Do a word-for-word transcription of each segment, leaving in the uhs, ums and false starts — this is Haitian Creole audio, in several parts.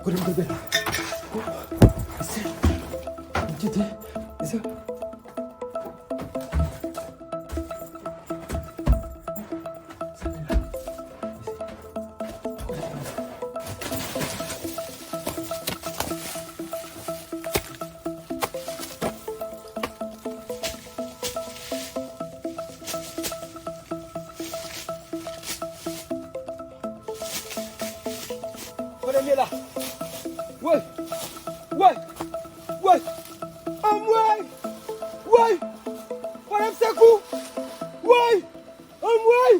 Kote m te la? Mesye, m kite. Mesye. Kote m ye la? Woy! Woy! Woy! Anmwey! Woy! Kote m sekou? Woy! Anmwey!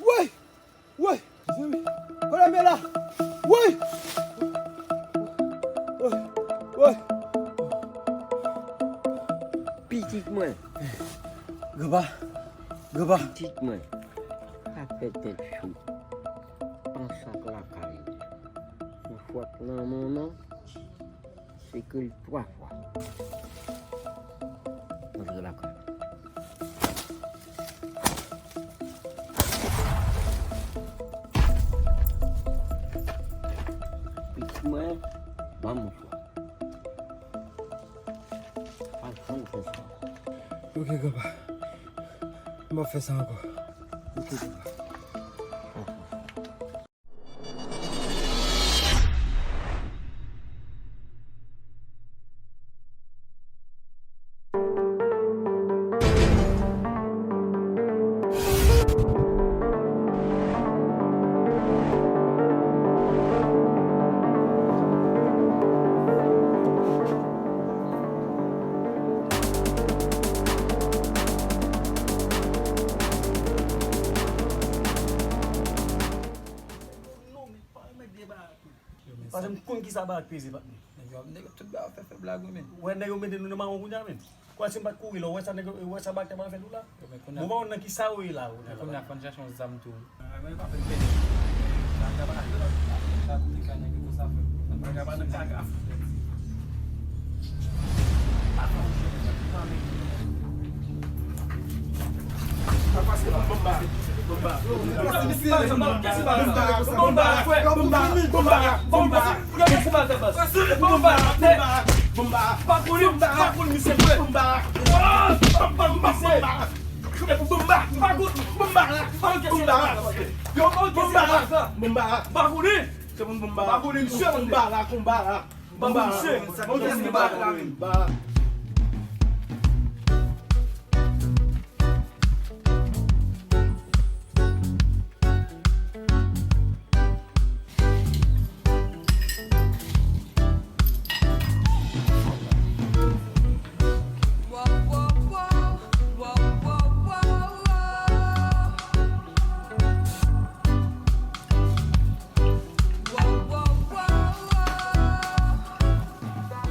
Woy! Woy! Mezanmi, kote m ye la? Woy! Woy! Woy! Pitit mwen. Granpa, granpa. Pitit mwen. Pa fè tèt cho. Panse ak lakay. Yon fwa k nan men w non. Seke l twa fwa. Antre lakay. Pitit mwen, ban m yon fwa. Pa janm fè sa. Ok, granpa. M p ap fè sa ankò. Ok, granpa. Non, men pa remèt vye bagay tou. Yo, men paske sa m konn ki sa bagay peze, patnè. Nèg yo, nèg yo tout bagay fè, fè blag, wi, men. Wè, nèg yo mete nou nan mawon kounye a, men. Kwa si m pa t kouri la, w wè sa nèg yo, w wè sa bagay te pral fè nou la? Yo, men kounye a, bon, bon, nan ki sa yo ye la, kounye a, kounye a, fò n chache yon zam tou. Ah, men pa fè pèdi. Bagay pa nan kaka, bagay pa nan kaka. Bomba la, konba la. Bomba la, konba la. Bon, misye, bon, misye, misye, misye.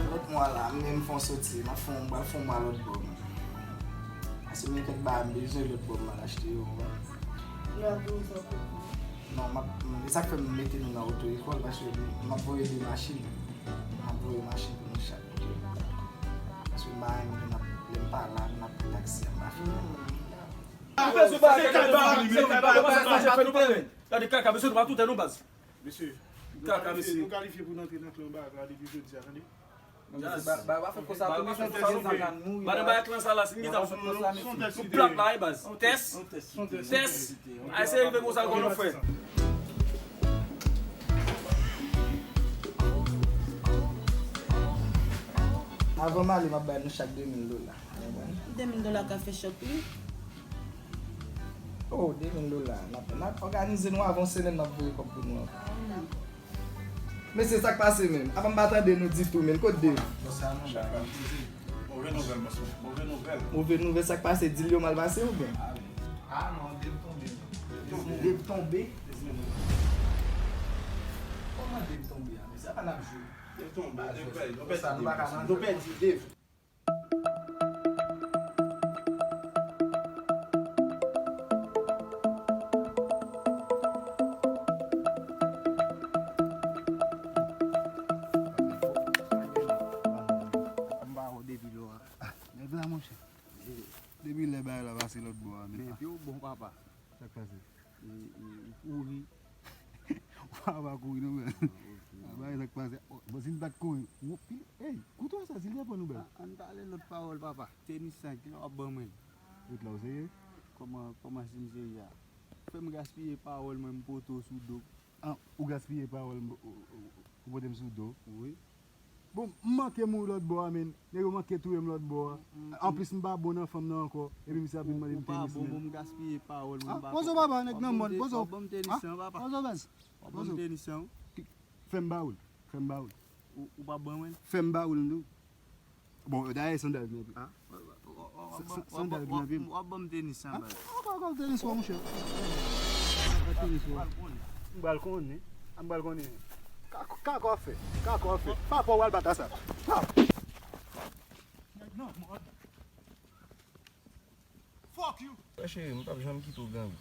Lòt mwa la, m menm fè yon soti, m ap fè yon, m pral fè yon mwa lòt bò, man. Paske m gen kèk bagay m bezwen lòt bò, m al achte yo, w konprann? Lè w ap vini fè kout men. Non, m ap, m, e sa k fè m mete nou nan oto ekòl, paske m ap voye de machin. M ap voye machin pou nou chak kote. Paske m pa renmen lè n ap, lè m pa la, n ap pran taksi a, m pa fè. Ou bezwen bagay, se kay ba, se kay ba, se kay ba. Gade kaka, mesye, nou pa tout tè nou baz. Mesye, nou kalifye, nou kalifye pou n antre nan klan baz la depi jodi a, tande. Ba, ba, ba fè konsa, tou bezwen fè sa nou ye. Madan ba klan sa la, si n gentan nou, nou plat la, wi, baz. Tès, tès. A eseye rive konsa, ankò nou fè. Avan m ale, m ap bay nou chak de mil dola. De mil dola ka fè chòk, wi. Oh, de mil dola. N ap, n ap òganize nou avan yon semèn, n ap voye kòb pou nou ankò. Mesye, sa k pase menm? Apa m pa tande nou ditou menm? Kot Dave? Move nouvèl, mesye. Move nouvèl. Move nouvèl, sa k pase? Dil yo mal pase oubyen? Ah non, Dave tonbe. Dave tonbe? Kòman Dave tonbe a? Mesye, apa n ap jwe? Dave tonbe, Dave pèdi, nou pèdi Dave. M pa wè depi lò a. Nèg la, monchè. Depi lè bagay la pase lòt bò a, men. Men pye w bon, papa. Sa k pase? E, e, ou kouri. Ou pa, pa kouri non, men. Ah, ok. Bagay sa k pase. Bon, si l pa t kouri, ou pi, ey, koute sa, si l te pran nouvèl. Ann pale lòt pawòl, papa. Tenis sa, kilè w ap ban mwen? Tout la, ou serye? Kòman, kòman si m serye a? Fè m gaspiye pawòl mwen, m pote w sou do. Ah, ou gaspiye pawòl m, ou, ou, ou pote m sou do. Wi. Bon, m manke mouri lòt bò a, men. Nèg yo manke touye m lòt bò a. Anplis, m pa bon nan fanm nan ankò. Epi misye ap vin mande m tenis, men. Ou pa bon pou m gaspiye pawòl mwen. Ah, pozo papa, nèg nan mòn, pozo. W ap ban m tenis lan, papa. Pozo bèz. W ap ban m tenis lan. Fè m ba ou l. Fè m ba ou l. Ou, ou p ap ban mwen? Fè m ba ou l, m di w. Bon, dayè, sandal vin anpil. Ah? Sandal vin anpil. W ap ban m tenis lan, baz. Ou pa ka tenis wè, monchè. Tenis wè. M pral konnen. M pral konnen. Ka, ka kò fè. Ka kò fè. Papa w al bat a sa. Wè cheri, m p ap janm kite w grangou.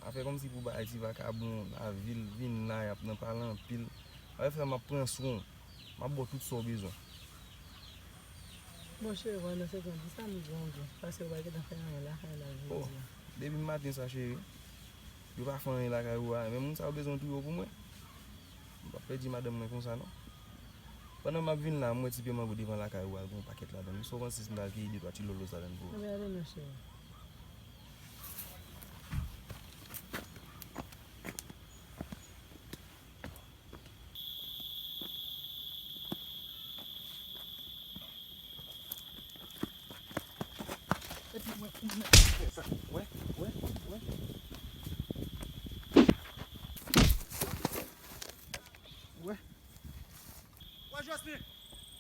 Afè kòmsi pou bagay ti vakabon lavil vin la, y ap nan pale anpil. Afè sa m ap pran swen w. M ap ba w tout sa w bezwen. Bon cheri, pandan se tan, di sa m grangou, paske w pa gentan fè anyen lakay la jodi a. Depi maten sa cheri, yo pa fè anyen lakay ou a, men moun sa yo bezwen touye w pou mwen. M p ap pèdi madanm mwen konsa non. Pandan m ap vin la, m wè ti pye mango devan lakay ou a, gen yon pakèt ladan l. M sot rann sis m t al keyi de twa ti lolos ladan l pou ou. Anben ale non cheri. Wè, wè, wè. Wè. Wè Jocelyn.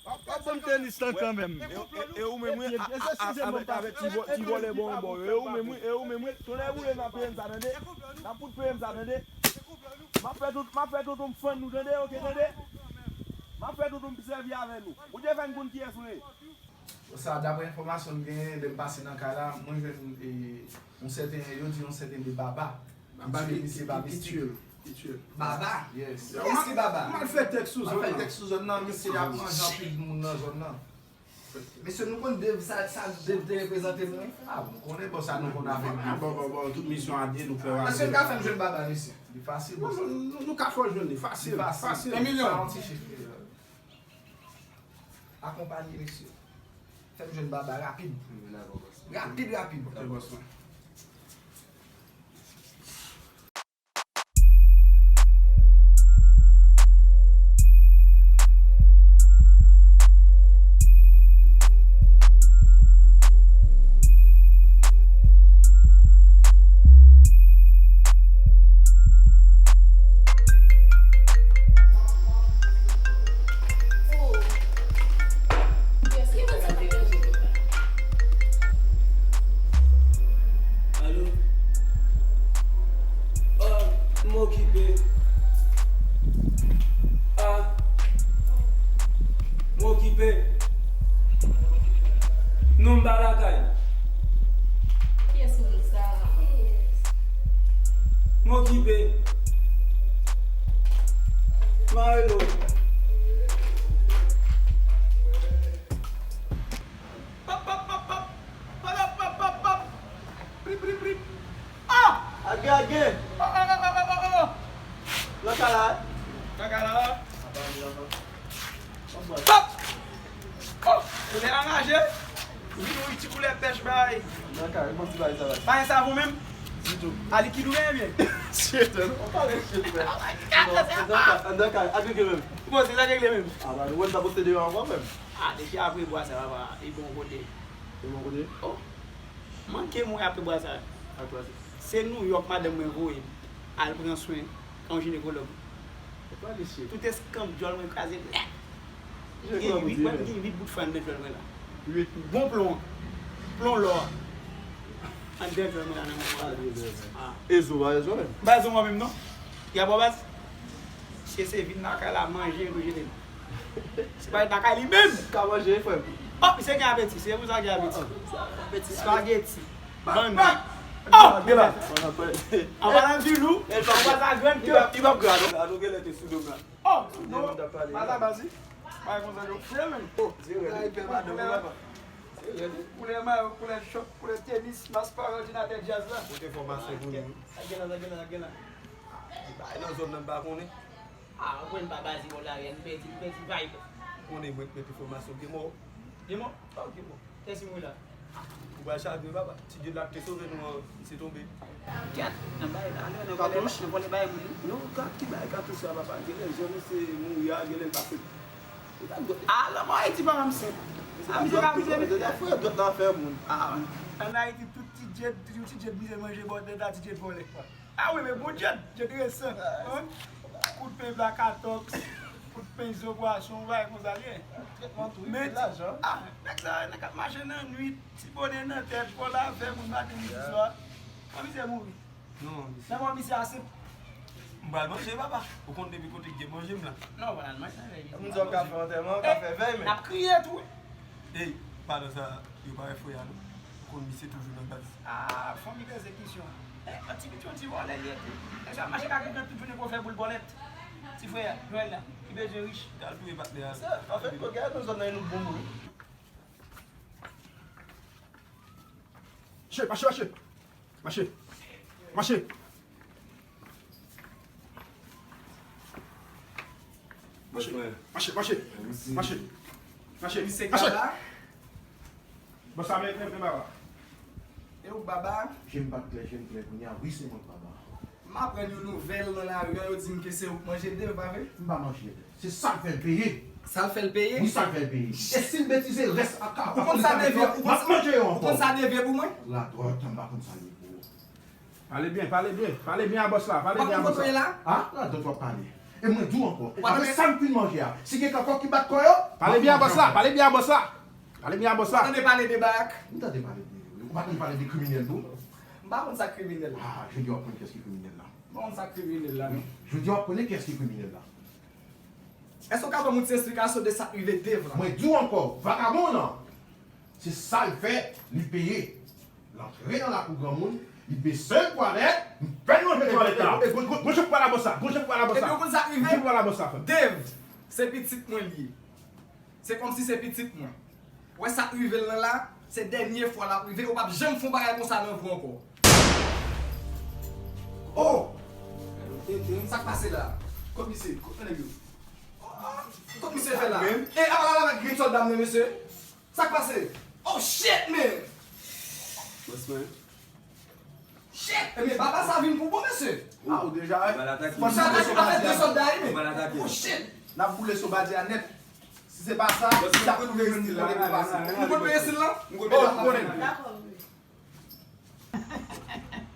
W ap ban m tenis lan kanmenm. E ou menm wi, avèk ti vòlè bò anba w yo. E ou menm wi, e ou menm wi. Tonnè boule m ap peye m sa tande. N ap fout peye m sa tande. M ap fè tout, m ap fè tout m fann nou tande, oke tande. M ap fè tout m sèvi avè nou. Bondye fè n konn kiyès nou ye. Sa, daprè enfòmasyon m genyen, lè m pase nan kay la, mwen jwenn e, yon sèten, yo di yon sèten de Baba. Baba ki, ki, ki, ki tye l, ki tye l. Baba? Yes. Kiyès ki Baba? M al fè tèks sou zòn nan. M al fè tèks sou zòn nan, misye ap manje anpil moun nan zòn nan. Mesye, nou konn Dave, sa, sa Dave te reprezante nou? Ah, nou konnen, bon, sa nou konn avèk Dave. Bon, bon, bon, tout misyon a Dave, nou fè. Èske n ka fè m jwenn Baba, mesye? Li fasil, bon, sa. Nou, nou, nou ka fè w jwenn li, fasil, fasil. Sa yon ti chif. Akonpanye mesye. Fè m jwenn Baba rapid. Rapid, rapid. Alo? Ah, m okipe. Ah, m okipe. Non, m pa lakay. Kiyès moun sa? M okipe. M a rele w. Pap, pap, pap, pap. Pap, pap, pap, pap, pap. Prip, prip, prip. Ah! Age, age. Oh, oh, oh, oh, oh, oh. Nan kay la. Nan kay la. Pap! Oh! Koulè anraje. Wi, wi, ti koulè pèch bay. Nan kay, bon ti bay sa la. Bay sa pou menm. Ditou. A likid ou genyen byen? Shit, non. Ou pale shit, frè. Andan kay, andan kay, age gen menm. Ou panse sa regle menm? A, ba, nou wè n ta poste deyò ankò menm. Ah, depi apre bwa sa, papa, li bon kote. Li bon kote? Oh! Manke m wè apre bwa sa. Apre sa. Se Nouyòk madanm mwen voye m al pran swen yon jinekològ. Ou pa mesye. Tout eskanp djòl mwen kraze nèt. Gen uit, mwen gen uit bout fwa anndan djòl mwen la. Uit? Bon plon. Plon lò. Anndan djòl mwen la nan moman la. Ah. E zo pa e zo menm? Pa e zo mwen menm non. Y a bò baz. Misye se vin lakay la manje, manje li. Se pa lakay li menm. Ka manje, frè m. Oh, misye gen apeti, se pou sa gen apeti. Spaghetti. Bann. Oh, gen la. An palan di lou, an pa sa grann kè. Li p ap gra non. Anou gen lè te sou do m la. Oh, non. Pa sa basi. Pa konsa yo fre menm. Oh, dirèk. Koulè mayo, koulè chòt, koulè tenis, mas pa òdinatè djaz la. Pote fòmasyon pou nou. Sa gen la, sa gen la, sa gen la. Bay nan zòn nan m pa konnen. Ah, ou wè n pa baze bò larè a, nou pèdi, nou pèdi vibe. Ou konnen mwen k met enfòmasyon gen mò. Gen mò? Oh, gen mò. Kiyès ki mouri la? Ou pral chagren, papa. Ti Dye la k te sove nou an, misye tonbe. Kèt, nan bagay la, nan vòlè, nan vòlè bagay moun. Non, kat ki bagay katouch la, papa. Genlè jan misye mouri a, genlè l pa fèt. Ah, lanmò Ayiti pa menm senp. Ah, misye ka vize, mesye. Frè, dwèt la fè moun. Ah, ann Ayiti, tout ti djed, tout ti djed misye manje bò tèt la, ti djed vòlè. Ah wi, men bon djed, djed resan. Kout pen pla katòks, kout pen zo pwason, bagay konsa l ye. Men, ah, nèg sa, nèg k ap mache nan nwit, ti bonè nan tèt, vòlè avè moun maten, midi, swa. An misye mouri. Non, misye. Nan mò misye a senp. M pral manje, papa. Ou konn depi kote k gen manje m la. Non, w pral manje avè misye. Moun sa w ka fè antèman, w ka fè vèy, men. N ap kriye tou, wi. Ey, pandan sa, yo pa wè frè a, non. Ou konn misye toujou nan baz. Ah, fanmi egzekisyon. Eh, yon ti piti, yon ti vòlè li ye tou. Nèg sa ap mache ka grigan tout jounen pou fè boul bòlèt. Ti frè a, Nwèl la, ki bezwen rich. T al touye patnè a. Sa, anfèt, kote a nan zòn nan, e nou k bon moun. Mache, mache, mache. Mache. Mache. Mache. Mache, mache. Mache. Mache. Misye mache. Kaba. Bon, sa men, men, men, baba. E ou, baba? Je m pa t klè, je m klè kounye a. Wi, se mwen k baba. M aprann yon nouvèl nan lari a, yo di m ke se ou k manje Dave, pa vre? M pa manje Dave. Se sa l fè l peye. Sa l fè l peye? Wi, sa l fè l peye. E si l betize, rès a ka. Ou konn sa Dave ye? M ap manje yo ankò. Ou konn sa Dave ye pou mwen? Ladwòt, m pa konn sa l ye pou ou. Pale byen, pale byen, pale byen a bòs la, pale byen a bòs la. Ou pa konn kote w ye la? Ah, ladwòt w ap pale. E mwen di w ankò, apre sa m fin manje a, si gen kòkòt ki bat kò yo, pale byen a bòs la, pale byen a bòs la. Pale byen a bòs la. Ou pa tande pale de Barak? M tande pale de, ou pa tande pale de kriminèl tou? M pa konn sa k kriminèl. Ah, jodi a w ap konn kiyès ki kriminèl la. M pa konn sa k kriminèl la, non. Jodi a w ap konnen kiyès ki kriminèl la. Èske w ka ban m yon ti esplikasyon de sa k rive Dave la? Mwen di w ankò, vakabon an, se sa l fè, li peye. L antre nan lakou granmoun, li bese twalèt, m fè l lonje twalèt la. E, e, e, gwo, gwo, gwo jan pou pale a bòs la, gwo jan pou pale a bòs la. Epi ou konn sa k rive? Gwo jan pou pale a bòs la, frè m. Dave, se pitit mwen li ye. Se kòmsi se pitit mwen. Wè sa k rive l lan la, se dènye fwa l ap rive, ou p ap janm fè yon bagay konsa nan vi w ankò. Oh! Sa k pase la? Kot misye? Kot nèg yo? Kot misye fè la? E apa l al avèk grenn sòlda m nan, mesye? Sa k pase? Oh shit, man! Bòs mwen. Shit! Ebyen, baba sa vin pou bon, mesye. Ah, ou deja wè. Fò n atake avèk de sòlda, wi, men. Oh shit! N ap boule sou bandi a nèt. Si se pa sa, sa pou vin kote pou pase. Nou konn peye sil lan? Oh, nou konnen. Dakò, wi.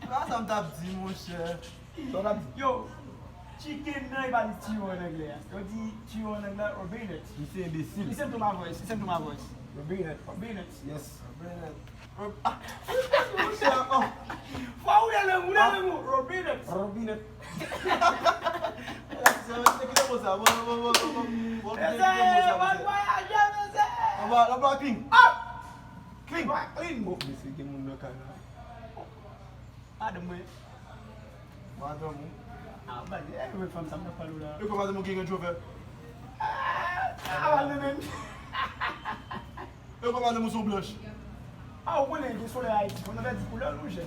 Sa sa m t ap di, monchè. Sa w t ap di? Yo, chicken nan, e pa di churro an anglè a. Yo di churro an anglè, robinette. Misye enbesil. Listen to my voice, listen to my voice. Robinette. Robinette. Yes. Robinette. Rob-, ah, monchè, oh. Fò ou nan lanmou, ou nan lanmou. Robinette. Robinette. Mesye, mesye, kite mo sa. Bon, bon, bon, bon, bon. Bon, kite, kite mo sa, mesye. Mesye, bon vwayaje, mesye. Anba, anba clean. Ah! Clean. Clean. Oh, mesye, gen moun nan kay la. Madanm mwen. Madanm ou? Ah, baz, e mwen fanm sa m t ap pale w la. E kòman madanm ou gen Range Rover? Ah, ah, madanm mwen. E kòman madanm ou se yon blanch? Ah, ou konnen gen solèy Ayiti, fò n fè di koulè l, monchè.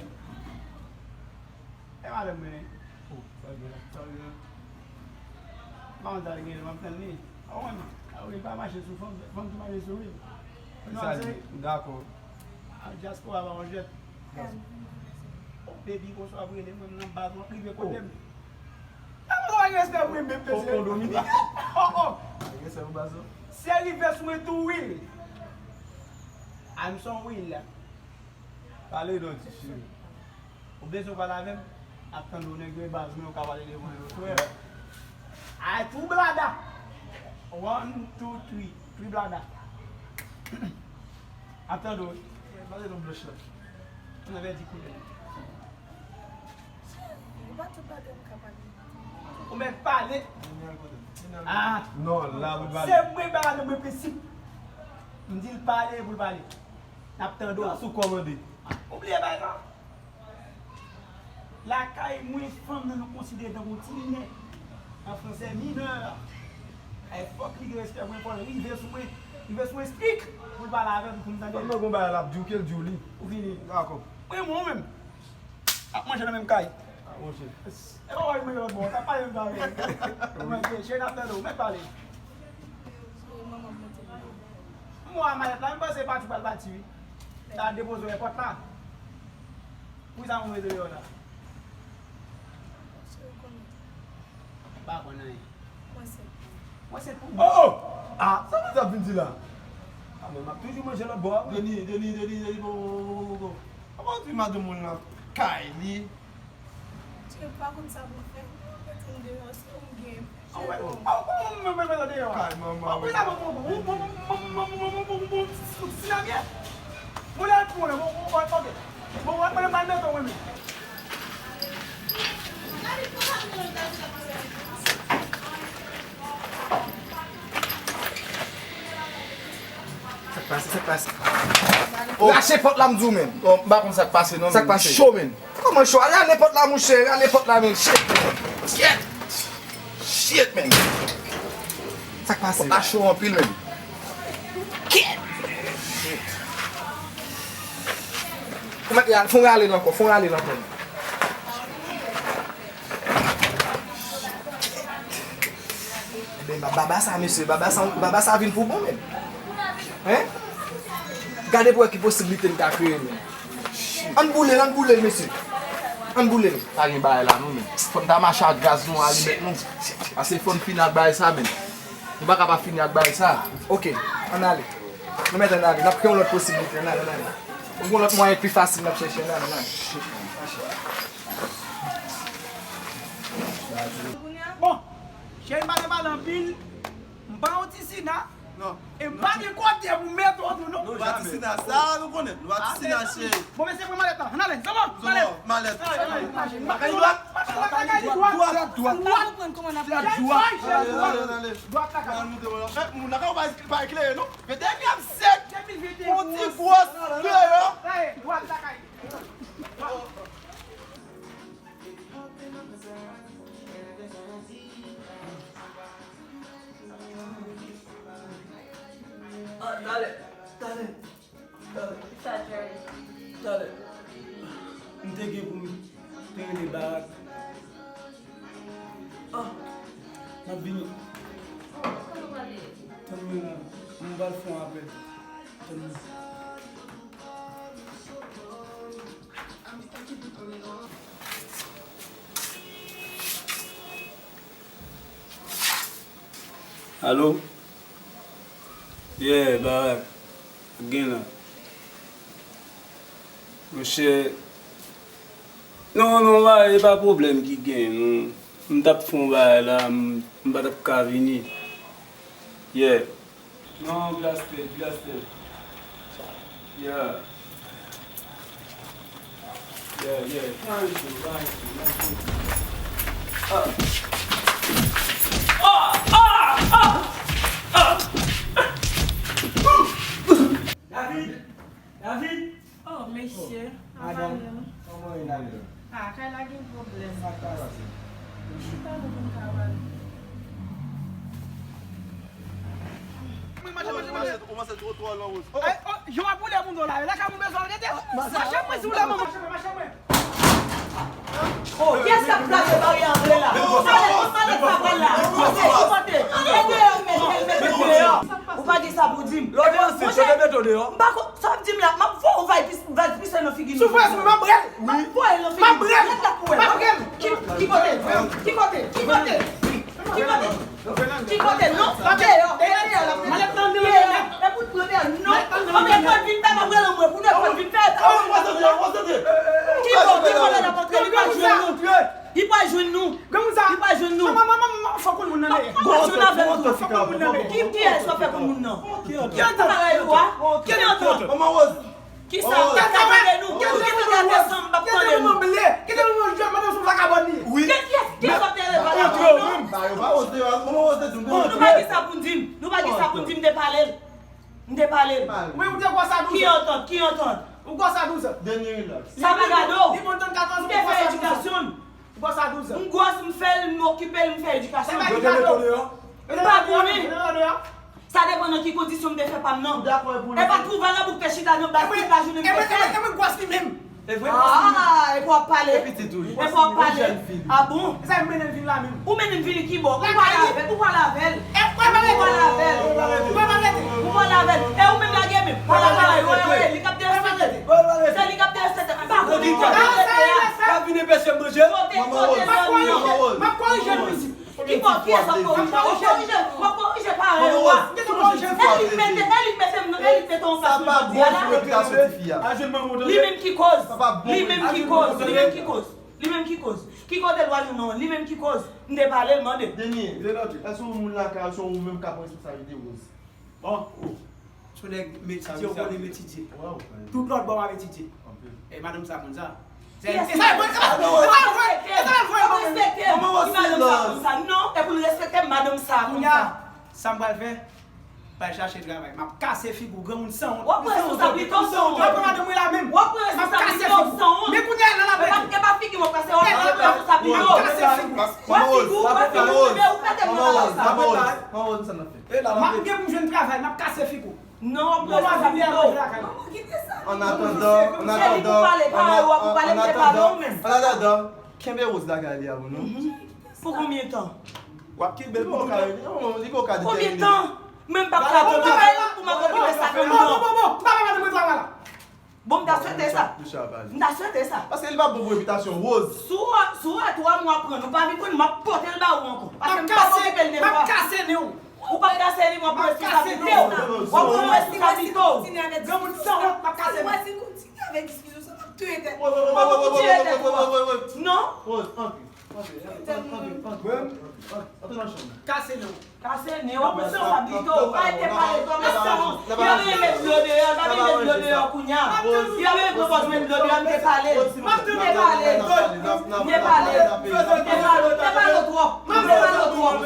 E madanm mwen. Oh, sa gen la, sa gen la. M pa konn sa l gen, m ap tann li. Ah, ou konn, ah, ou pa mache sou fanm, fanm ki mache sou li. Sa l di, dakò. Ah, dyaspora pa manjèt. Oh, baby, konsa w ap rele mwen nan baz, w ap rive kote m. Nan mwen pa gen respè pou mwen menm, mesye. Oh, oh. Gen respè pou baz ou? Se rive sou mwen tou, wi. I'm so real. Pale non, ti cheri. Ou bezwen pale avè m? Ap tande w, nèg yo e baz mwen, ou ka pale devan yo, frè. Ay, tou blada. One, two, three. Three blada. Ap tande w. Pale non, blanch la. Ou nan pèdi koulè. Ou pa tout bagay m ka pale. Ou mèt pale. Ah. Non, la, ou pale. Se mwen, bagay nan mwen prensip. M di l pale, pou l pale. N ap tande w. Sou kòmande. Ou bliye bagay sa? Lakay mwen, fanm nan nou konsidere tankou ti minè. An fransè, minè. Ay, fòk li gen respè mwen, fò l rive sou mwen. Rive sou mwen strik pou l pale avè m, pou m tande. Fanm nan gon bagay l ap di w ke l di w li. Ou fini. Dakò. Mwen, mwen menm. Ap manje nan menm kay. Monchè. E pa wè mwen lòt bò, ta pale m pale. Mwen se cheri n ap tande w, mèt pale. M wè malèt la, m panse pati pral pati wi. Ta depoze w èpòt la. Poukisa mwen mete deyò la? M pa konn anyen. Mwen sèt. Mwen sèt pou. Oh! Ah, sa moun sa vin di la? Ah, men m ap toujou manje lòt bò a, wi. Deni, Deni, Deni, Deni, bon, bon, bon, bon, bon. Kòman w di madanm moun nan kay li? Che pa konn sa pou fè. Mete m deyò, se ou m gen. Ah, wè, ah, kòman m mete w deyò a? Kay manman. Ah, wi, la, bon, bon, bon, bon, bon, sinamyè. Bon, la, bon, bon, bon, bon, ok. Bon, bon, mwen, mwen, mwen, mwen, mwen. Sa k pase, sa k pase? Oh. Rache pòt la, m di w, menm. Oh, m pa konn sa k pase, non, menm. Sa k pase? Cho, menm. Kòman cho? Ale, ale pòt la, mouche. Ale pòt la, menm. Shit, menm. Shit. Shit, menm. Sa k pase? Pòt la cho anpil, menm. Shit. Ou mèt fè yon rale l ankò, fè yon rale l ankò. Ebyen, ba-, baba sa, mesye, baba sa, baba sa vin pou bon, menm. Hein? Gade pou wè ki posiblite n ka kreye, menm. Ann boule l, ann boule l, mesye. Ann boule l. Pa gen bagay la, non, menm. Fò n ta mache ak gaz nou, alimèt nou. Pase fò n fini ak bagay sa, menm. Nou pa ka pa fini ak bagay sa. Ok, ann ale. Nou mèt ann ale. N ap kreye yon lòt posiblite. Ann ale, ann ale. Yon lòt mwayen pi fasil n ap chèche. Ann ale, ann ale. Bon, cheri, m pa gen pale anpil. M pa yon ti sina. Non. E m pa gen kote pou m mete w tou, non. Nou pa ti sina sa, nou konnen. Nou pa ti sina, cheri. Bon, mesye, pran malèt la. Ann ale, zanman, malèt. Malèt. Ann ale, ann ale, ann ale. M pa gen dwat. M pa gen dwat. Dwat, dwat. Dwat. Dwat. Dwat. Ann ale, ann ale. Dwat la. Ann moute, mwen. Fèk moun la ka pa, pa eklere, non. Depi ap sèk. Depi l vin te gwo. Yon ti gwòs deyò. Dwat la kay. Ah, talè, talè, talè. Sa, Jerry? Talè. M te gen pou m te rele Barak. Ah, m ap vini. Tann mwen la, m pral fè yon apèl. Tann mwen. Alo? Yeah, Barak. Gen la. Monchè. Non, non, la, e pa pwoblèm ki gen, non. M t ap fè yon bagay la, m, m pa t ap ka vini. Yeah. Non, Blaster, Blaster. Yeah. Yeah, yeah. Thank you, thank you, thank you. Ah. Ah, ah, ah, ah. David, David. Oh, mesye, madanm, kòman ye, David? Ah, kay la gen pwoblèm. Sa k pase? Chita nou pou n ka pale. Ou mache, ou mache, ou mache twò, twò lwen, Rose. Oh. Ay, oh, jan w ap boule moun do la, la ka moun bezwen rete. Mache mwen, si w la, mache mwen, mache mwen. Oh, kiyès k ap kraze baryè antre la? Malèt, malèt sa pral la. Kote, ki kote? E deyò, mete l, mete l deyò. Ou pa gen sa pou di m. Lè w te ansent, yo te mete w deyò. M pa ko-, sa w ap di m la, m ap voye yon valiz, valiz pise nan figi nou. Soufrans, m ap brèl. M ap voye l nan figi nou. M ap brèl. Rete la pou wè. M ap brèl. Ki, ki kote? Ki kote? Ki kote? Ki kote? Ki kote? Non, deyò. Deyò, deyò, la. Malèt nan deyò. Deyò. E pou deyò. Non. Malèt nan deyò. Anben, fò l vin fè m ap rele mwen. Pou nou fò l vin fè. Ki bò, ki bò lè l ap antre, li pa jwenn nou. Li pa jwenn nou. Li pa jwenn nou. Fò konn moun nan dèyè. Fò konn moun avè l tou. Fò konn moun nan dèyè. Ki, kiyès w ap fè konn moun nan? Ki antant? Ki antant? Manman Rose. Kisa? Kite tande nou. Kite tande nou. Kite tande nou. Kite nou, madanm sou vakabòn li. Wi. Kiyès, kiyès w ap tande? Antre w menm. Ba yo pa oze, manman oze di m. Nou pa gen sa pou n di m. Nou pa gen sa pou n di m, m te pale l. M te pale l. Wi, ou te gwòs a douz an. Ki antant? Ki antant? Ou gwòs a douz an. Deni, relax. Sa pa gade w. Li bon tann katòz an, ou gwòs a douz an. Ou gwòs a douz an. M gwòs, m fè l, m okipe l, m fè edikasyon l. Yo te mete w deyò? M pa konnen. Yo te mete w deyò? Sa depann nan ki kondisyon m te fè pa m nan. E pa twouve nan bouk te chita nan baz tout lajounen m te fè. E mwen gwòs li menm. Ah, epi w ap pale. Epi w ap pale. Ah bon? Sa m mennen l vin la menm. Ou mennen l vin ki bò? Ou pale avè l, ou pale avè l. Ou pale avè l. Ou pale avè l. E ou menm lage men. Pale avè l. Wi, wi, li k ap derespekte. Se li k ap derespekte. M pa konnen kote l rete a. Sa vin enpeche m manje. Kote, kote l rete a. M ap korije l, mezanmi. Ki bò, kiyès w ap korije? W ap korije, w ap korije paran w a. E li k mete, e li k mete m nan, e li k mete w anfas mwen jodi a la. Li menm ki koz. Li menm ki koz. Li menm ki koz. Li menm ki koz. Ki kote l pral jwenn non? Li menm ki koz. M te pale l, mande. Deni, èske ou moun lakay ou, se ou menm k ap pran responsablite Rose? Bon. Se yon nèg m etidye, ou konnen m etidye. Tout lòt bò m ap etidye. E madanm sa konn sa. E sa l vre, e sa l vre, e sa l vre. Manman w silans. Non, e pou l respekte m, madanm sa konn sa. Kounye a, sa m pral fè, pral chache travay. M ap kase figi w, granmoun sanwont. W ap pran responsablite w, sanwont. W ap pran madanm mwen la menm. W ap pran responsablite w, sanwont. Men kounye a, nan la pete. E pa figi m w ap kase, w ap pran responsablite w. M ap kase figi w. W ap figi w, w ap figi w, men ou pete mwen nan sa. Manman w, manman w, sa n ap fè. M ap gen pou m jwenn travay, m ap kase figi w. Non, w ap pran responsablite w. An atandan, an atandan, an atandan, an atandan, kenbe Rose lakay li a pou nou. Pou konbyen tan? W ap kenbe l pou toutan. Li poko ka detèmine. Konbyen tan? Men m p ap ka tann pou m ap okipe sa pou nou. Bon, bon, bon, bon, bon, m pa ka madanm mwen travay la. Bon, m ta swete sa. M ta swete sa. Paske li pa bon pou repitasyon Rose. Si w, si w wè twa mwa pran, nou pa vin pran, m ap pote l ba ou ankò. Paske m p ap okipe l de fwa. M ap kase nen w. Ou p ap kase li, m ap pran responsablite w. W ap pran responsablite w. Granmoun sanwont, m ap kase li. Si w kontinye avèk diskisyon sa, m ap touye tèt mwen. Ou p ap touye tèt ou. Non. Rose, antre. Antre, antre, antre, antre, antre nan chanm nan. Kase nen w. Kase nen w, w ap pran responsablite w. Pa rete pale kòm yon sanwont. Yo vin met dlo deyò, yo vin met dlo deyò kounye a. Yo vin pran pòz met dlo deyò, m te pale. M te pale. M te pale. M te pale w twòp. M te pale w twòp. M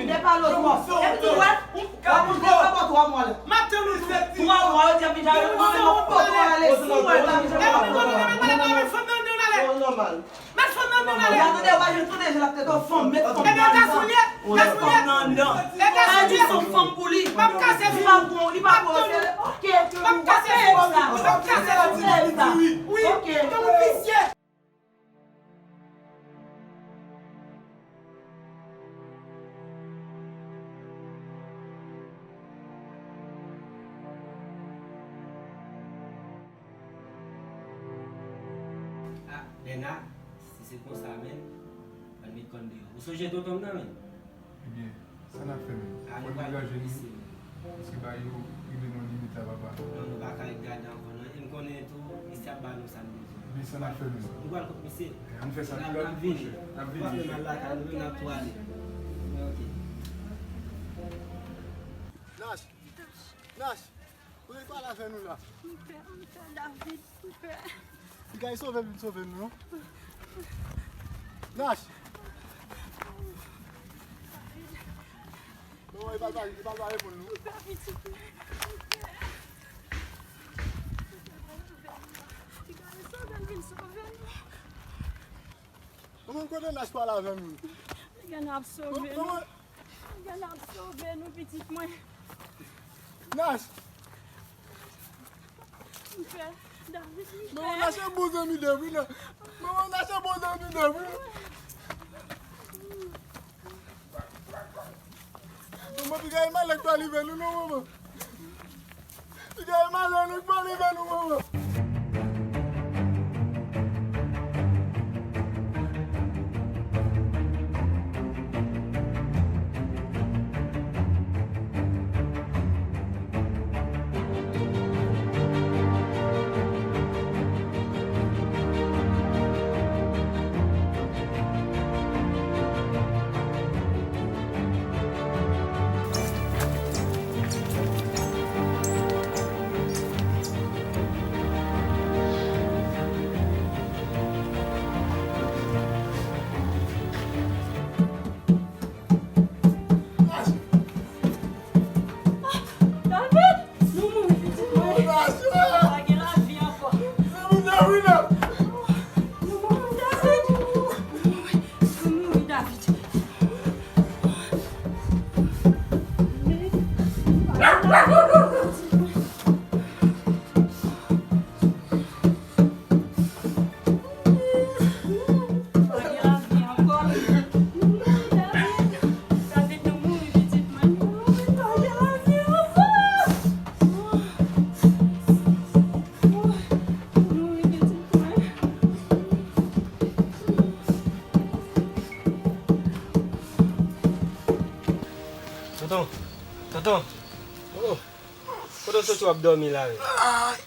te pale w twòp. Epi tou wè, w ap montre w pa twa mwa la. Twa mwa, yo di ap vin jare, mwen menm m ap pote w ale, si w wè l pa vin jare, m ap pote w ale. Mèt fanm nan nan ale. Tande, w pa janm tande, jan l ap trete w fanm, mèt fanm nan nan. Mèt fanm nan nan. Sa di se yon fanm pou li. Li pa pou, li pa pou, se, oke. M ap kase figi w. M ap kase figi w. Wi. Oke. Yon visye. Ah, Bèna, si se konsa, menn, ann met kòn deyò. Ou sonje tonton m nan, menn? Ebyen, sa n ap fè menm? Fò n degaje nou. Paske bagay yo rive nan limit la, papa. Non, nou pa ka ret gade ankò, non. E m konnen tou, misye ap ba nou sa n bezwen. Ebyen, sa n ap fè menm? Nou pral kot misye. Ann fè sa pi rapid, monchè. N ap vini. N ap vini. N ap tou ale. Ok. Nash! Nash! Ou vle pale avè nou la? M pè, m pè, David, m pè. Piga, sove m, sove nou, non? Nash! Non, li pa, li pa, li pa reponn nou. M pè, pitit mwen. M pè. Piga, sove m, vin sove nou. Manman, kote Nash pral avè nou? Piga, n ap sove nou. Manman, Piga, n ap sove nou, pitit mwen. Nash! M pè, David, m pè. Manman, Nash se bon zanmi David la. Manman, Nash se bon zanmi David la. Manman, piga, e malè k pral rive nou, non, manman. Piga, e malè nou k pral rive nou, manman. Ton, oh, kote w soti w ap dòmi la menm? Ay,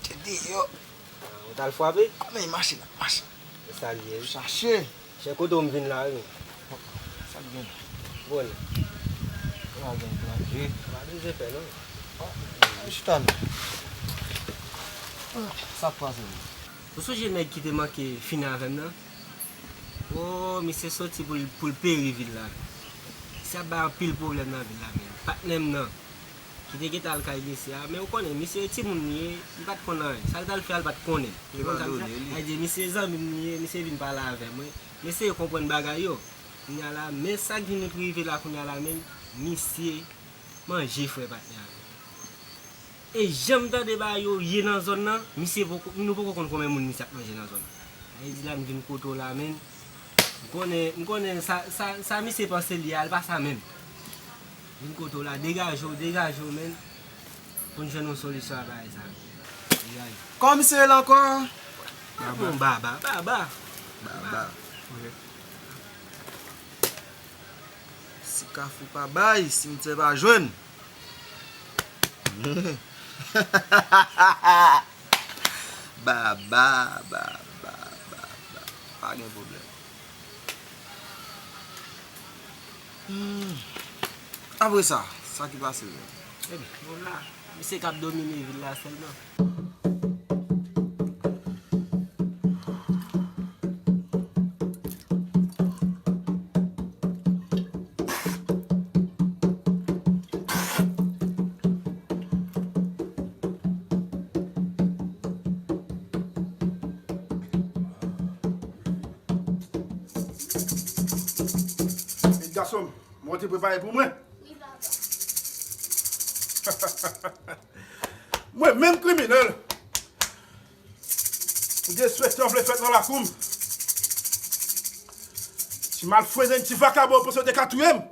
te deyò. Ah, ou t al frape? Kòman e mache la, mache? E sa l ye, wi. Chache. Chè, kote w m vin la, wi. Sa k gen? Bon. Ou pa gen plan, wi. Pa bezwen pè, non. Chita non. Sa k pase menm? Ou sonje nèg ki te manke fini avè m nan? Oh, misye soti pou l, pou l peri vil la. Misye ap bay anpil pwoblèm nan vil la, men patnè m nan, ki te gentan al kay misye a, men ou konnen, misye timoun li ye, li pa t konn anyen. Sa l t al fè a, li pa t konnen. Ou konn sa m di a? Sa vle di, misye zanmi m li ye, misye vin pale avè mwen. M eseye konprann bagay yo. Kounye a la, men sa k vin rive la kounye a la, men misye manje frè patnè a. E jan m tande bagay yo ye nan zòn nan, misye poko, nou poko konn konbyen moun misye ap manje nan zòn nan. Sa vle di la, m vin kote w la, menn. M konnen, m konnen sa, sa, sa misye panse li a, l pa sa menm. Vin kote w la, degaje w, degaje w, menn. Pou n jwenn yon solisyon a bagay sa. Degaje w. Kòman misye rele ankò? Baba. Baba, Baba. Baba. Ok. Si Kafou pa bay, Simitye pa jwenn. Baba, baba, baba. Pa gen pwoblèm. Hmm. Apre sa, sa ki pase menm? Ebyen, nou la. Misye k ap domine vil la sèlman. Gason m, mwen te prepare pou mwen. Wi, papa. Mwen menm kriminèl, derespektan vle fèt nan lakou m. Ti malfrennen, ti vakabon, panse yo te ka touye m.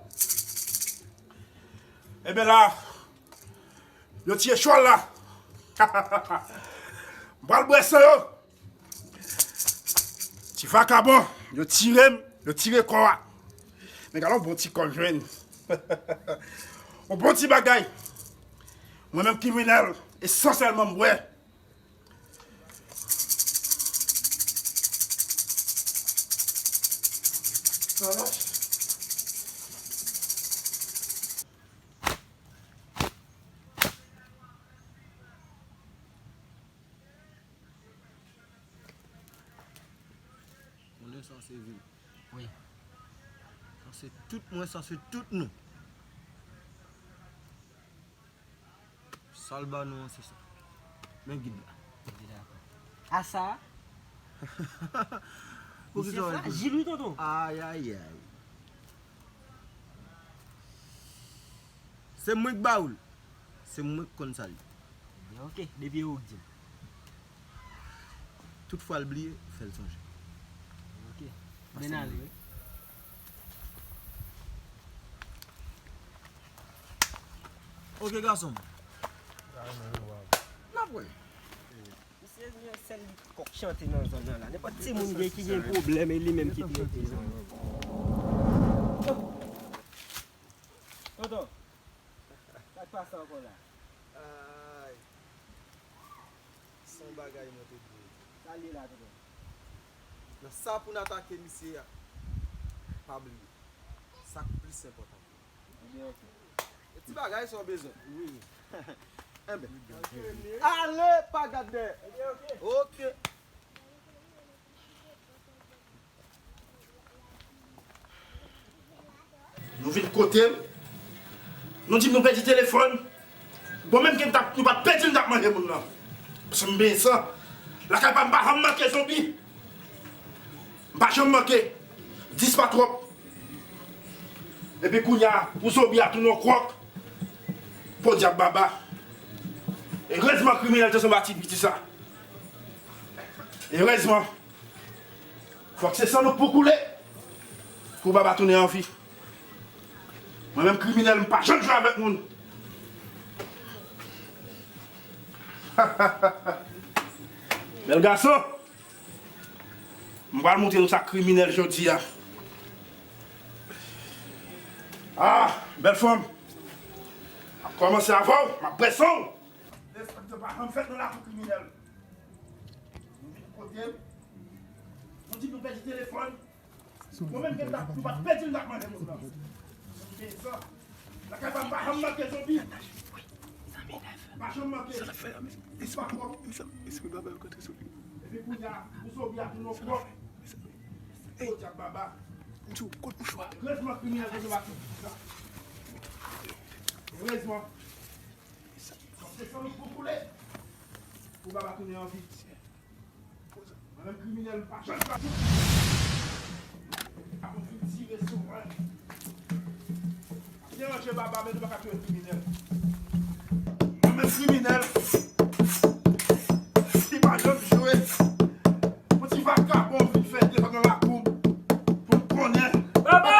Ebyen la, yo tiye chwal la. M pral bwè san yo. Ti vakabon, yo tire m, yo tire kò a. Men gade yon bon ti kò m jwenn. Yon bon ti bagay. Mwen menm kriminèl, esansyèlman m bwè. Konnen sa se vi. Wi. Sa se tout mwen, sa se tout nou. Sa l ba nou an, se sa. Men gid la. Gid la. A sa? Misye frajil wi, tonton. Ay, ay, ay. Se mwen k ba ou l. Se mwen k konn sa l ye. Ebyen, oke, depi e ou k di m. Tout fwa l bliye, fè l sonje. Oke. Pase m ale, wi. Oke, gason m. N ap wè. Misye, se sèl li k kòk chante nan zòn nan la. Nenpòt timoun gen ki gen pwoblèm, e li menm ki trete zòn nan. Tonton, sa k pase ankò la? Ay. Se yon bagay mwen te dwe di. Sa l ye la, tonton? Nan sa pou n atake misye a, pa bliye. Sa k plis enpòtan pou nou. Ebyen, oke. E ti bagay sa w bezwen. Wi. Enben. Ale, pa gad dèyè. Ebyen, oke. Oke. Nou vin kote m. Nou di m nou pèdi telefòn. Bon, menm ke m t ap, nou pa t pèdi, m t ap manje moun nan. Paske m benyen san. Lakay pa m, m pa janm manke zonbi. M pa janm manke. Dis pa twòp. Epi kounye a, pou zonbi a tounen yon kwòk. Podyab Baba. Erezman kriminèl te sanble a ti piti sa. Erezman. Fòk se san nou k pou koule pou Baba tounen an vi. Mwen menm kriminèl, m pa janm jwe avèk moun. Bèl gason. M pral montre nou sa k kriminèl jodi a. Ah, bèl fanm. Kòmanse avè w, m ap prese w. Lè sa pa janm fèt nan lakou kriminèl. Nou vin kote m, nou di nou pèdi telefòn. Mwen menm, gen ta, nou pa t pèdi, nou t ap manje moun nan. Moun peyizan. Lakay pa m pa janm manke zonbi. Pa janm manke. Sa l ap fè la, mesye? Espri, mesye, espri baba yo kontre sou li. Epi kounye a, pou zonbi a tounen yon kòk. Podyab baba. M di w, kot mouchwa? Erezman kriminèl te nan lakou. Erezman. Paske san nou pou koule. Pou baba tounen anvi. Mwen menm kriminèl, m pa janm ka. Akoz vin tire sou mwen. Ap deranje baba, men nou pa ka touye kriminèl. Mwen menm kriminèl, li pa janm jwe. Yon ti vakabon vin fè devan nan lakou m pou m konnen. Baba!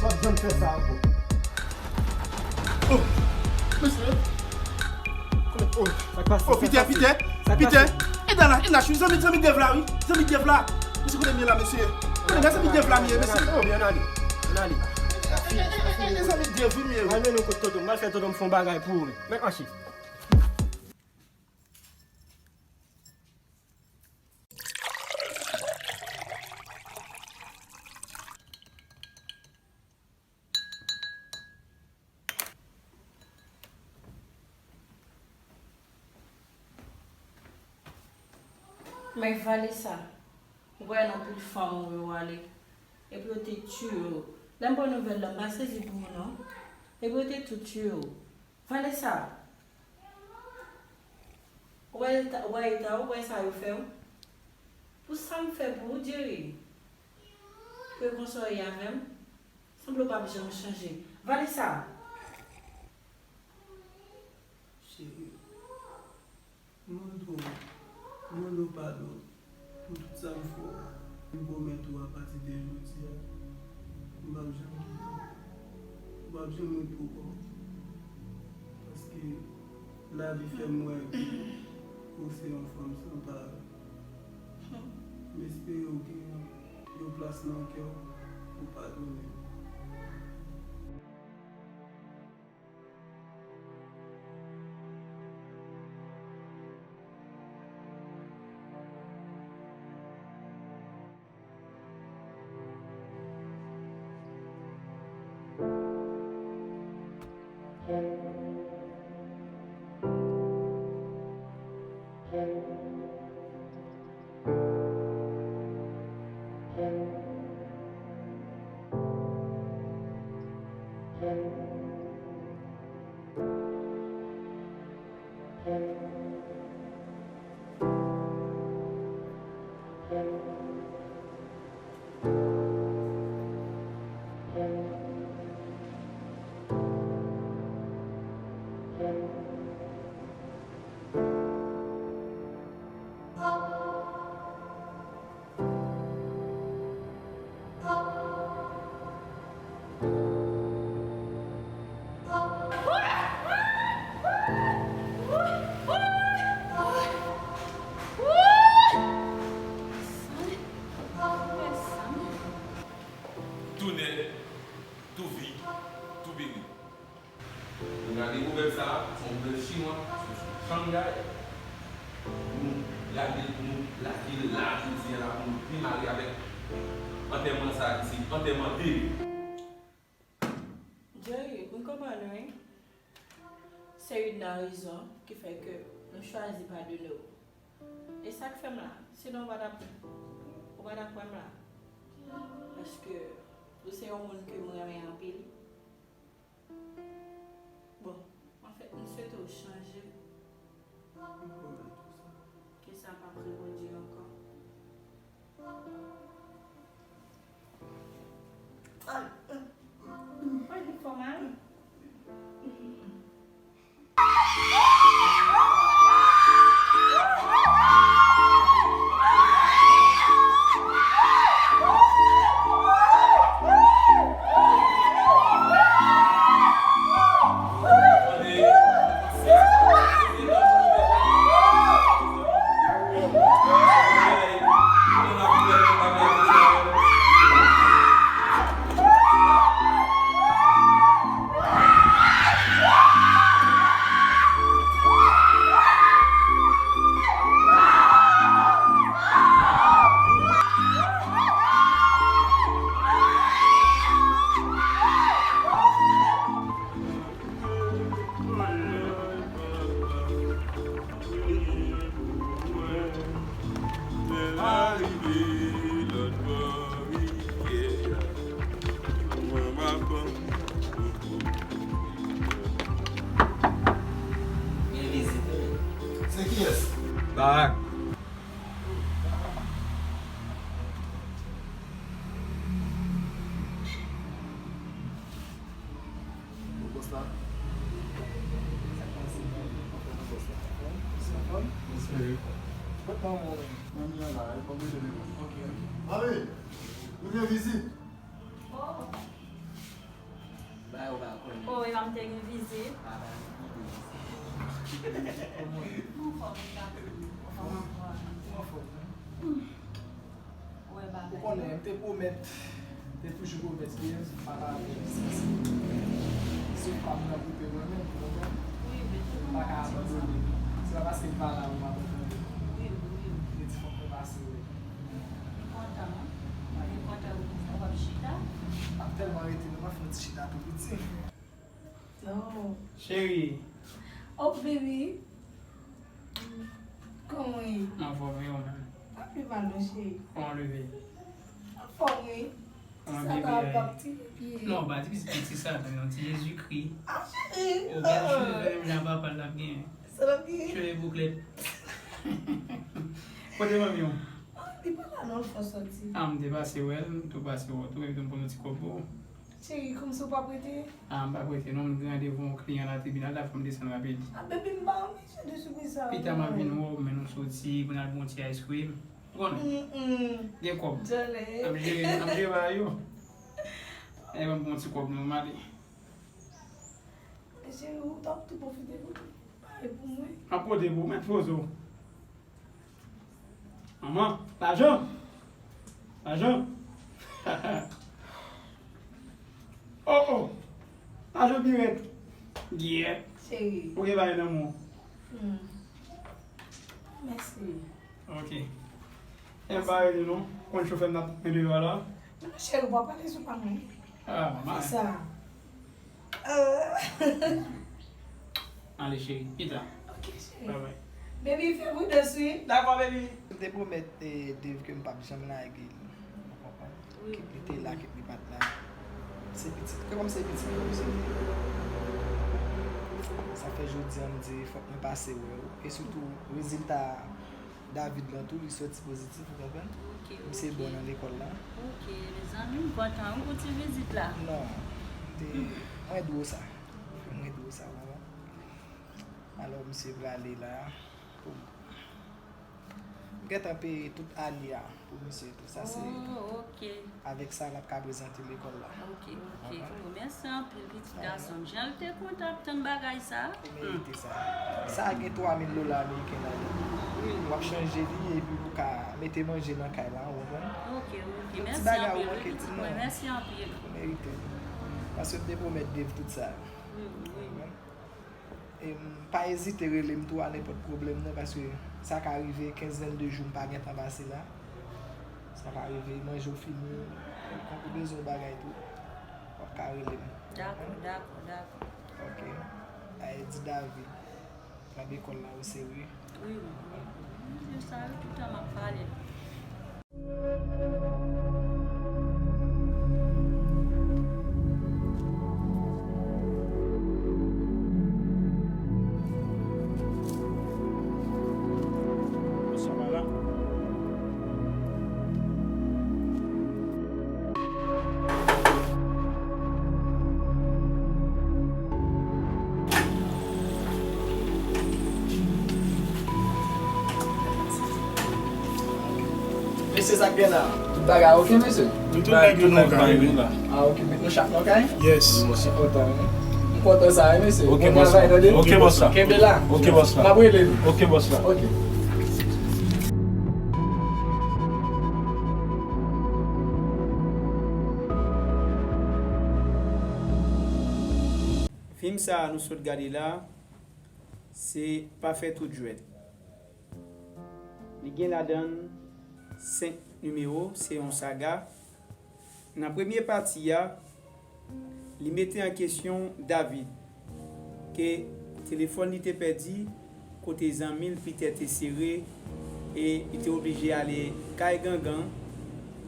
W ap janm fè sa ankò. Oh, mesye. Oh, oh, Pita, Pita, Pita. E dala, e la, zanmi, zanmi Dev la, wi. Zanmi Dev la. Mesye, kote m ye la, mesye? Kote m ye, zanmi Dev la, m ye, mesye? Oh, ann ale, ann ale. E, e, e, e, zanmi Dev, wi, m ye, wi. Al mennen w kot tonton m, al fè tonton m fè yon bagay pou ou, men. Mèt mache. Men Vanessa, ou wè nan pil fanm ou yo ale. Epi yo te tiye yo. Lè m pran nouvèl la, m pa sezi pou ou non. Epi yo te tou tiye yo. Vanessa, ou wè eta, ou wè eta, ou wè sa yo fè w? Pou sa m fè pou ou, Jerry, pou yo konsa w ye avè m, sanble w p ap janm chanje. Vanessa! Cheri, m mande w, m mande w padon pou tout sa m fè w. M pwomèt ou apati de jodi a, m p ap janm kite w. M p ap janm ret pou kò w. Paske lavi fè m wè ke ou se yon fanm san parèy. M espere w gen yon plas nan kè w pou w padone m. Tou nèt, tou vid, tou beni. Nou gade pwovèb sa a, se yon pwovèb chinwa, se sou Shanghai. Nou gade, nou lage l la, jodi a la, pou nou demare avèk antèman sa a ki se antèman de. Jerry, m konprann ou, wi. Se youn nan rezon ki fè ke m chwazi padone w. E sa k fè m la, sinon w pa t ap, ou pa t ap wè m la. Paske ou se yon moun ke m renmen anpil. Bon, anfèt, m swete w chanje. M pwomèt ou sa. Ke sa p ap repwodui ankò. Ay, ay, li fè w mal. Wi. Anfòm? Anfòm? Kot manman w? Manmi an la, e konbyen de minit? Ok, ok. Mami, nou gen vizit. Oh. Ba yo pa konnen. Oh, e pa m te gen vizit. Papa m ki gen vizit. Anfòm, anfòm. Anfòm, anfòm. Ou konnen, m te pwomèt, m te toujou pwomèt kliyè m, m pa ka fè jiskaske se pa m nan koupe mwen menm, ou konprann? M pa ka abandone. Se pa paske m pa la, ou m abandone. M te di fòk mwen pase wè. M kontan, wi. M kontan wi, w ap chita. M ap tèlman rete, nou pa fè yon ti chita tou piti. Oh. Cheri. Oh, baby. Kòman w ye? M anfòm, e ou menm? Pa pi mal non, cheri. Kòman w leve? M anfòm, wi. Kòman bebe a ye? Ti Satan ap ti pye. Non, pa ti piti Satan, non, ti Jezikri. Ah, cheri. Ou gen cheve menm jan papa l ap genyen. Sa l ap genyen? Cheve bouklèt. Kote manmi w? Ah, li pa la non, l fò sòti. Ah, m te pase wè l, m tou pase wè w tou, epi tou m pran yon ti kòb pou ou. Cheri, kòmsi w p ap rete? Ah, m p ap rete non, m gen randevou yon kliyan nan tribinal la, fò m desann rapid. Ah, baby, m pa anvi jan de sipriz sa. Pita m ap vin wè w, men nou soti pou n al bwè yon ti ice cream. Ou konnen? Mm, mm. Gen kòb. Djòlè. N ap jere, n ap jere bagay yo. E ban m pran yon ti kòb nou, m ale. Men cheri, ou t ap tou pwofite pou ou. Pale pou mwen. M ap pote pou ou, men poze w. Manman, lajan! Lajan! Oh, oh! Lajan pi rèd. Yeah. Cheri. Ou gen bagay nan men w. Hmm. Mèsi. Ok. E m pa rele non. Konn chofè m nan men deyò a la. Men non, cheri, ou pa pale sou pa mwen. Ah, man. Fè sa. Euh. Ale, cheri. Pita. Ok, cheri. Bye bye. Baby, fè pridans, wi. Dakò, baby. M te pwomèt, eh, Dave ke m p ap janm lage l. Ou konprann? Wi, wi. Kit li te la, kit li pa t la. Se pitit. Se kòm se pitit mwen, se. Sa fè jodi a, m di, fòk mwen pase wè w. E sitou, rezilta David lan tou, li soti pozitif, ou konprann? Ok, ok. Misye bon nan lekòl la. Ok, mezanmi, m kontan wi pou ti vizit la. Non, m te, mwen di w sa. Mwen di w sa, ou konprann? Alò, misye prale la. Pou m gentan peye tout ale a pou misye tou. Sa se. Oh, ok. Avèk sa, l ap ka prezante lekòl la. Ok, ok. Konprann? Oh, mèsi anpil, pitit gason m. Jan l te kontan ap tann bagay sa. Ou merite sa. Sa gen twa mil dola ameriken ladan l. Wi. W ap chanje li epi pou ka mete manje nan kay la, ou konprann? Ok, ok. Mèsi anpil, wi, pitit mwen. Mèsi anpil. Ou merite. Paske m te pwomèt Dave tout sa. Wi, wi. Ou konprann? E m pa ezite rele m tou a nenpòt pwoblèm nan, paske sa ka rive kenz, vennde jou m pa gentan pase la. Sa ka rive manje w fini, ou bezwen yon bagay tou, w ap ka rele m. Dakò, dakò, dakò. Ok. Aye, di David, pran lekòl la o serye. Wi, wi, wi. M di sa wi, toutan m ap pale. Mesye, sa k gen la? Tout bagay oke, mesye? Wi, tout nèg yo nan kay wi. Ah, oke, met nou chak nan kay? Yes. M kontan, wi. M kontan sa, wi, mesye. Oke, bòs la. Oke, bòs la. Kenbe la. Oke, bòs la. M ap rele nou. Oke, bòs la. Oke. Fim sa a nou sot gade la, se Pa fè tout jwèt. Li gen ladan l senk nimewo, se yon saga. Nan premye pati a, li mete an kesyon David, ke telefòn li te pèdi, kote zanmi l Peter te sere, e li te oblije ale kay gangan.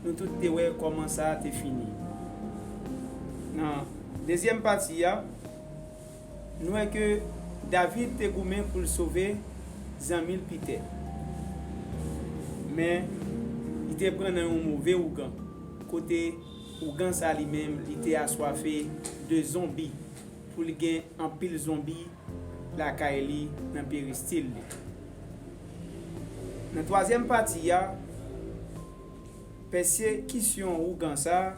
Nou tout te wè kòman sa te fini. Nan dezyèm pati a, nou wè ke David te goumen pou l sove zanmi l Peter. Men, li te pran nan yon move ougan, kote ougan sa li menm, li te aswafe de zonbi. pou l gen anpil zonbi lakay li nan peristil li. Nan twazyèm pati a, pèsekisyon ougan sa a,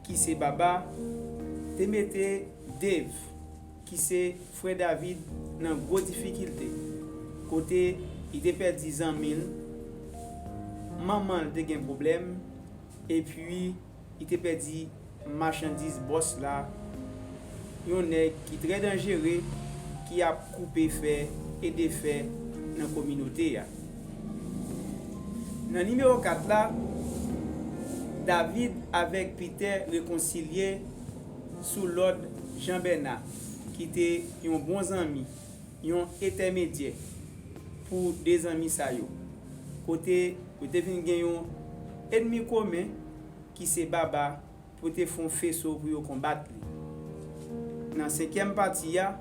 ki se Baba, te mete Dave, ki se frè David, nan gwo difikilte, kote li te pèdi zanmi l, manman l te gen pwoblèm, epi li te pèdi machandiz bòs la, yon nèg ki trè danjere, ki ap koupe fè e defè nan kominote a. Nan nimewo kat la, David avèk Peter rekonsilye sou lòd Jean Bernard, ki te yon bon zanmi, yon entèmedyè pou de zanmi sa yo, kote yo te vin gen yon ènmi komen ki se Baba, pou te fè yon feso pou yo konbat li. Nan senkyèm pati a,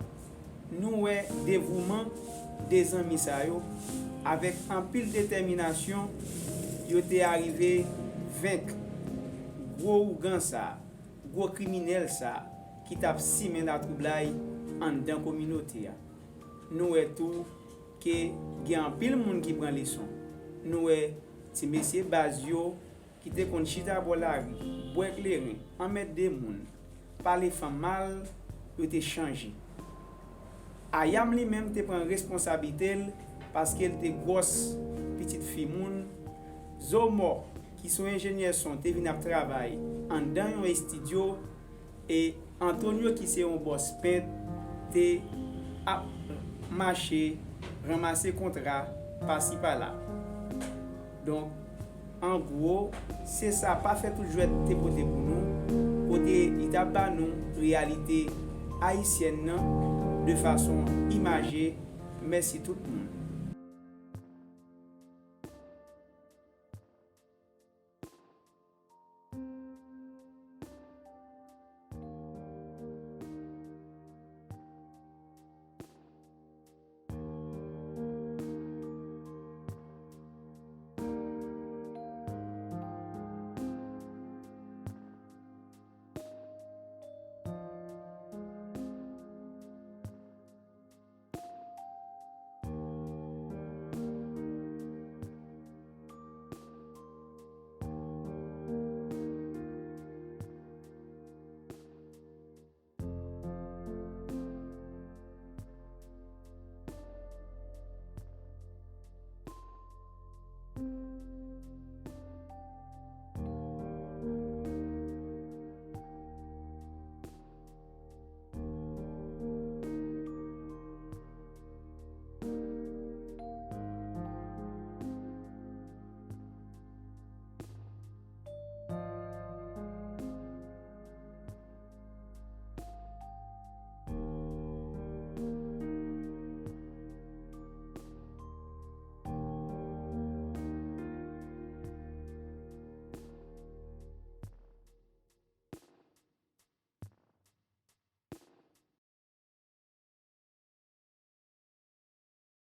nou wè devouman de zanmi sa yo, avèk anpil detèminasyon, yo te arive venk gwo ougan sa, gwo kriminèl sa ki t ap simen latwoublay anndan kominote a. Nou wè tou ke gen anpil moun ki pran leson. Nou wè ti mesye baz yo ki te konn chita bò lari, bwè kleren, anmède moun, pale fanm mal, yo te chanje. Ayam li menm te pran responsablite l paske l te gwòs pitit fi moun. Zomò, ki se yon enjenyè son, te vin ap travay anndan yon estidyo, e Antonio, ki se yon bòs pent, te ap mache ranmase kontra pasi pala. Donk, an gwo, se sa Pa Fè Tout Jwèt te pote pou nou, kote li t ap ba nou reyalite ayisyèn nan de fason imaje. Mèsi tout moun.